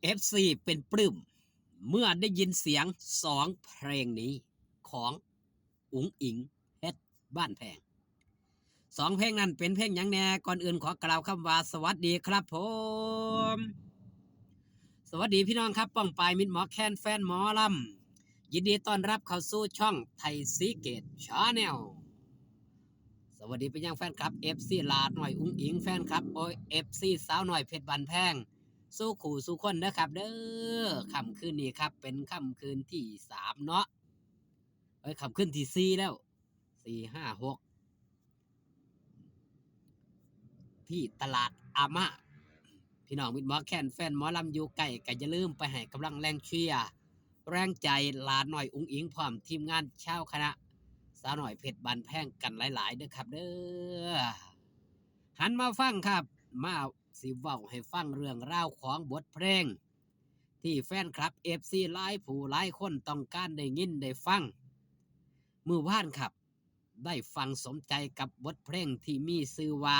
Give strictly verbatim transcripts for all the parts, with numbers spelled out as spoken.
เอฟซี เป็นปลื้ม เมื่อได้ยินเสียงสองเพลงนี้ของอุ๋งอิ๋งเพชรบ้านแพง สองเพลงนั้นเป็นเพลงหยังแน่ ก่อนอื่นขอกล่าวคำว่าสวัสดีครับผม สวัสดีพี่น้องครับ ป้องปายมิตรหมอแคนแฟนหมอลำ ยินดีต้อนรับเข้าสู่ช่องไทยซีเกตชาแนล สวัสดีไปยังแฟนคลับ เอฟซี หลาน้อยอุ๋งอิ๋ง แฟนคลับ โอ้ย เอฟซี สาวน้อยเพชรบ้านแพง สู่คู่สู่คนนะครับเด้อ ค่ำคืนนี้ครับ เป็นค่ำคืนที่สามเนาะ เอ้ย ค่ำคืนที่สี่แล้ว สี่ ห้า หก ที่ตลาดอาม่า พี่น้องมิตรหมอแคนแฟนหมอลำอยู่ใกล้ ก็อย่าลืมไปให้กำลังแรงเชียร์ แรงใจหลาน้อยอุ๋งอิ๋ง พร้อมทีมงานชาวคณะ สาวน้อยเพชรบ้านแพงกันหลายๆเด้อครับเด้อ หันมาฟังครับ มาสิเว้าให้ฟังเรื่องราวของบทเพลง ที่แฟนคลับ เอฟซี หลายผู้หลายคนต้องการได้ยินได้ฟัง มื้อวานครับ ได้ฟังสมใจกับบทเพลงที่มีชื่อว่า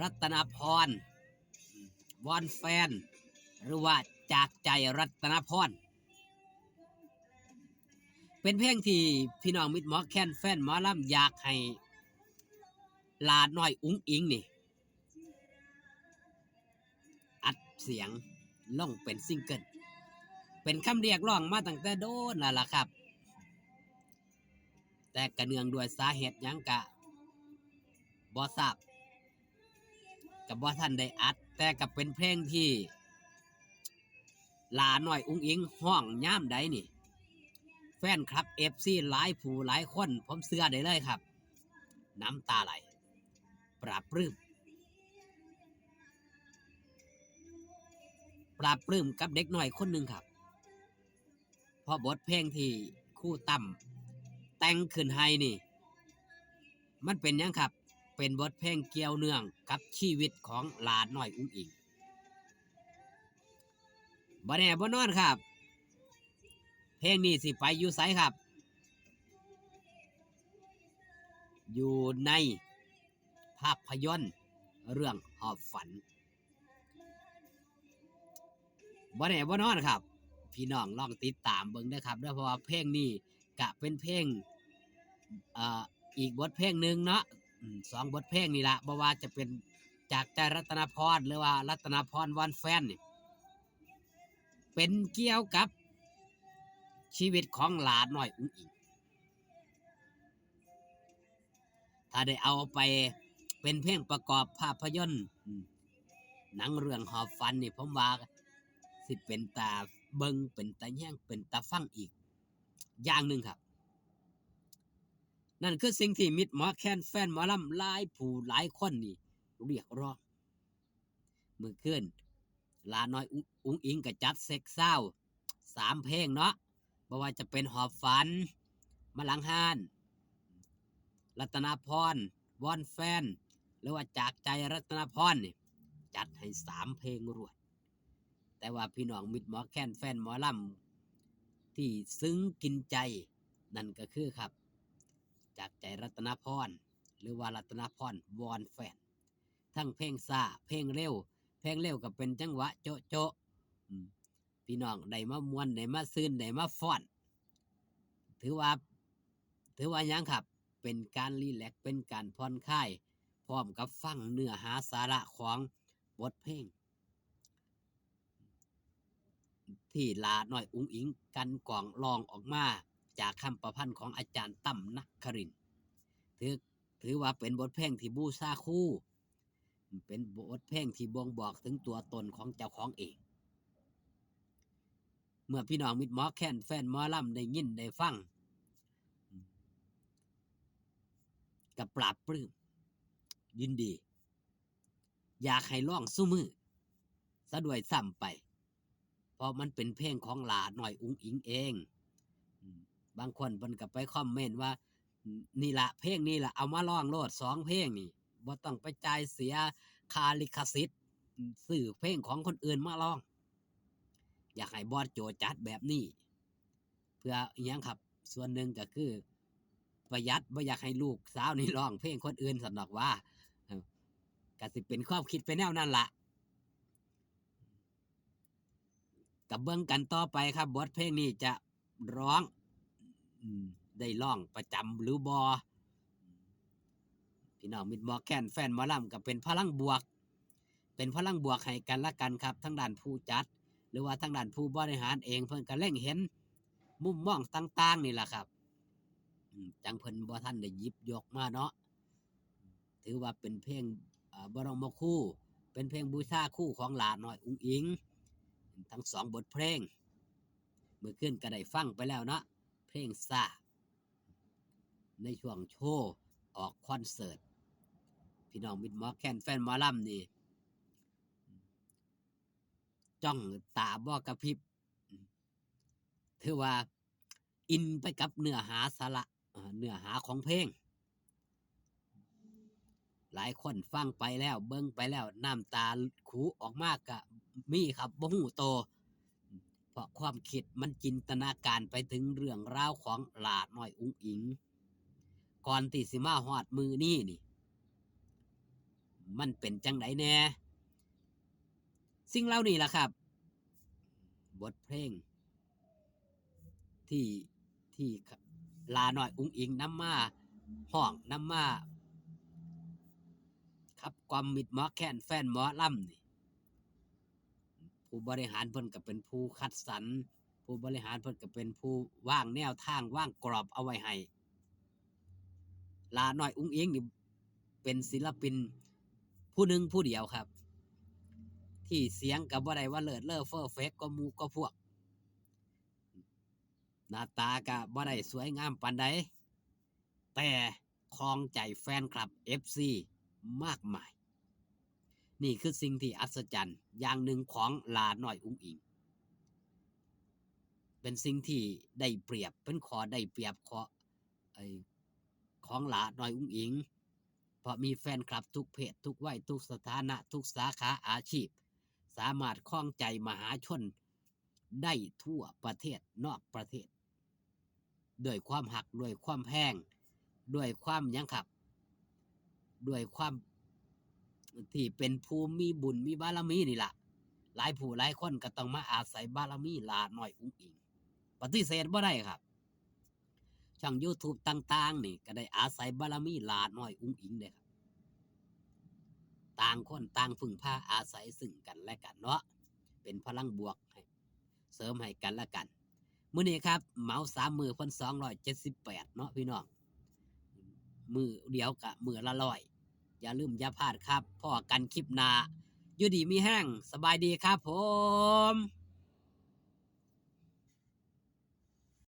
รัตนพร วอนแฟน หรือว่าจากใจรัตนพร เป็นเพลงที่พี่น้องมิตรหมอแคนแฟนหมอลำอยากให้หลาน้อยอุ๋งอิ๋งนี่ อัดเสียงลงเป็นซิงเกิล เป็นคำเรียกร้องมาตั้งแต่โดนแล้วล่ะครับ แต่กะเนื่องด้วยสาเหตุหยังกะบ่ทราบ กะบ่ทันได้อัด แต่กะเป็นเพลงที่หลาน้อยอุ๋งอิ๋งฮ้องยามใดนี่ แฟนคลับ เอฟซี หลายผู้หลายคน ผมเชื่อได้เลยครับ น้ำตาไหล ปลาบปลื้ม ปลาบปลื้มกับเด็กน้อยคนหนึ่งครับ เพราะบทเพลงที่ครูตั้มแต่งขึ้นให้นี่ มันเป็นหยังครับ เป็นบทเพลงเกี่ยวเนื่องกับชีวิตของหลาน้อยอุ๋งอิ๋ง บ่แน่บ่นอนครับ เพลงนี้สิไปอยู่ไสครับ อยู่ในภาพยนตร์เรื่องหอบฝัน บ่แน่บ่นอนครับ พี่น้องลองติดตามเบิ่งเด้อครับเด้อ เพราะว่าเพลงนี้กะเป็นเพลง เอ่อ อีกบทเพลงหนึ่งเนาะ อืม สองบทเพลงนี่ละ บ่ว่าจะเป็นจากใจรัตนพร หรือว่ารัตนพรวอนแฟนนี่ เป็นเกี่ยวกับชีวิตของหลาน้อยอุ๋งอิ๋ง ถ้าได้เอาไปเป็นเพลงประกอบภาพยนตร์ อืม หนังเรื่องหอบฝันนี่ ผมว่าสิเป็นตาเบิ่ง เป็นตาแยง เป็นตาฟังอีกอย่างหนึ่งครับ นั่นคือสิ่งที่มิตรหมอแคนแฟนหมอลำหลายผู้หลายคนนี่เรียกร้อง มื้อคืนหลาน้อยอุ๋ง อุ๋งอิ๋งกะจัดเซ็กซาวด์สามเพลงเนาะ บ่ว่าจะเป็นหอบฝัน มาหลังฮ้าน รัตนพร วอนแฟน หรือว่าจากใจรัตนพรนี่ จัดให้สามเพลงรวด แต่ว่าพี่น้องมิตรหมอแคนแฟนหมอลำที่ซึ้งกินใจ นั่นก็คือครับ จากใจรัตนพร หรือว่ารัตนพรวอนแฟน ทั้งเพลงช้า เพลงเร็ว เพลงเร็วก็เป็นจังหวะโจ๊ะโจ๊ะ อืม พี่น้องได้มาม่วน ได้มาซื่น ได้มาฟ้อน ถือว่า ถือว่าหยังครับ เป็นการรีแลกซ์ เป็นการผ่อนคลาย พร้อมกับฟังเนื้อหาสาระของบทเพลง ที่หลาน้อยอุ๋งอิ๋งกลั่นกรองร้องออกมาจากคำประพันธ์ของอาจารย์ตั้ม นครินทร์ ถือ ถือว่าเป็นบทเพลงที่บูชาครู เป็นบทเพลงที่บ่งบอกถึงตัวตนของเจ้าของเอง เมื่อพี่น้องมิตรหมอแคนแฟนหมอลำได้ยินได้ฟัง ก็ปลาบปลื้ม ยินดี อยากให้ร้องซุมื้อซะด้วยซ้ำไป เพราะมันเป็นเพลงของหลาน้อยอุ๋งอิ๋งเอง อืม บางคนเพิ่นก็ไปคอมเมนต์ว่า อืม นี่ละ เพลงนี่ละ เอามาร้องโลดสองเพลงนี่ บ่ต้องไปจ่ายเสียค่าลิขสิทธิ์ อืม ซื้อเพลงของคนอื่นมาร้อง อยากให้บอสโจจัดแบบนี้ เพื่ออิหยังครับ ส่วนหนึ่งก็คือประหยัด บ่อยากให้ลูกสาวนี่ร้องเพลงคนอื่นซั้นดอกว่า เออ ก็สิเป็นความคิดไปแนวนั้นล่ะ เบิ่งกันต่อไปครับ บทเพลงนี้จะร้อง อืม ได้ร้องประจำหรือบ่ พี่น้องมิตรหมอแคนแฟนหมอลำก็เป็นพลังบวก เป็นพลังบวกให้กันและกันครับ ทางด้านผู้จัด หรือว่าทางด้านผู้บริหารเองเพิ่นก็เล็งเห็นมุมมองต่างๆนี่แหละครับ อืม จั่งเพิ่นบ่ทันได้หยิบยกมาเนาะ ถือว่าเป็นเพลง เอ่อ บรมครู เป็นเพลงบูชาครูของหลาน้อยอุ๋งอิ๋ง ทั้งสองบทเพลง มื้อคืนก็ได้ฟังไปแล้วเนาะ เพลงซา ในช่วงโชว์ออกคอนเสิร์ต พี่น้องมิตรหมอแคนแฟนหมอลำนี่ จ้องตาบ่กระพริบ ถือว่าอินไปกับเนื้อหาสาระ เอ่อ เนื้อหาของเพลง หลายคนฟังไปแล้ว เบิ่งไปแล้ว น้ำตาคูออกมาก็มีครับ บ่ฮู้โต เพราะความคิดมันจินตนาการไปถึงเรื่องราวของหลาน้อยอุ๋งอิ๋ง ก่อนที่สิมาฮอดมื้อนี้นี่ มันเป็นจั่งใดแน่ สิ่งเหล่านี้ล่ะครับ บทเพลง ที่ ที่หลาน้อยอุ๋งอิ๋งนำมาฮ้อง นำมาขับกล่อมมิตรหมอแคนแฟนหมอลำนี่ ผู้บริหารเพิ่นก็เป็นผู้คัดสรร ผู้บริหารเพิ่นก็เป็นผู้วางแนวทาง วางกรอบเอาไว้ให้ หลาน้อยอุ๋งอิ๋งนี่เป็นศิลปินผู้หนึ่งผู้เดียวครับ ที่เสียงก็บ่ได้ว่าเลิศเลอเฟอร์เฟกต์กว่าหมู่กว่าพวก หน้าตาก็บ่ได้สวยงามปานใด แต่ครองใจแฟนคลับ เอฟซี มากมาย นี่คือสิ่งที่อัศจรรย์อย่างหนึ่งของหลาน้อยอุ๋งอิ๋ง เป็นสิ่งที่ได้เปรียบ เป็นข้อได้เปรียบข้อ ไอ้ ของหลาน้อยอุ๋งอิ๋ง เพราะมีแฟนคลับทุกเพศ ทุกวัย ทุกสถานะ ทุกสาขาอาชีพ สามารถครองใจมหาชนได้ทั่วประเทศ นอกประเทศ ด้วยความฮัก ด้วยความแพง ด้วยความหยังครับ ด้วยความที่เป็นผู้มีบุญมีบารมีนี่ล่ะ หลายผู้หลายคนก็ต้องมาอาศัยบารมีหลาน้อยอุ๋งอิ๋ง ปฏิเสธบ่ได้ครับ ช่อง YouTube ต่างๆ นี่ก็ได้อาศัยบารมีหลาน้อยอุ๋งอิ๋งเด้ครับ ต่างคนต่างพึ่งพาอาศัยซึ่งกันและกันเนาะ เป็นพลังบวกให้ เสริมให้กันและกัน มื้อนี้ครับ เหมาสามมื้อเพิ่น สองร้อยเจ็ดสิบแปด เนาะพี่น้อง มื้อเดียวกะมื้อละร้อย อย่าลืมอย่าพลาดครับ พ้อกันคลิปหน้า อยู่ดีมีแฮง สบายดีครับผม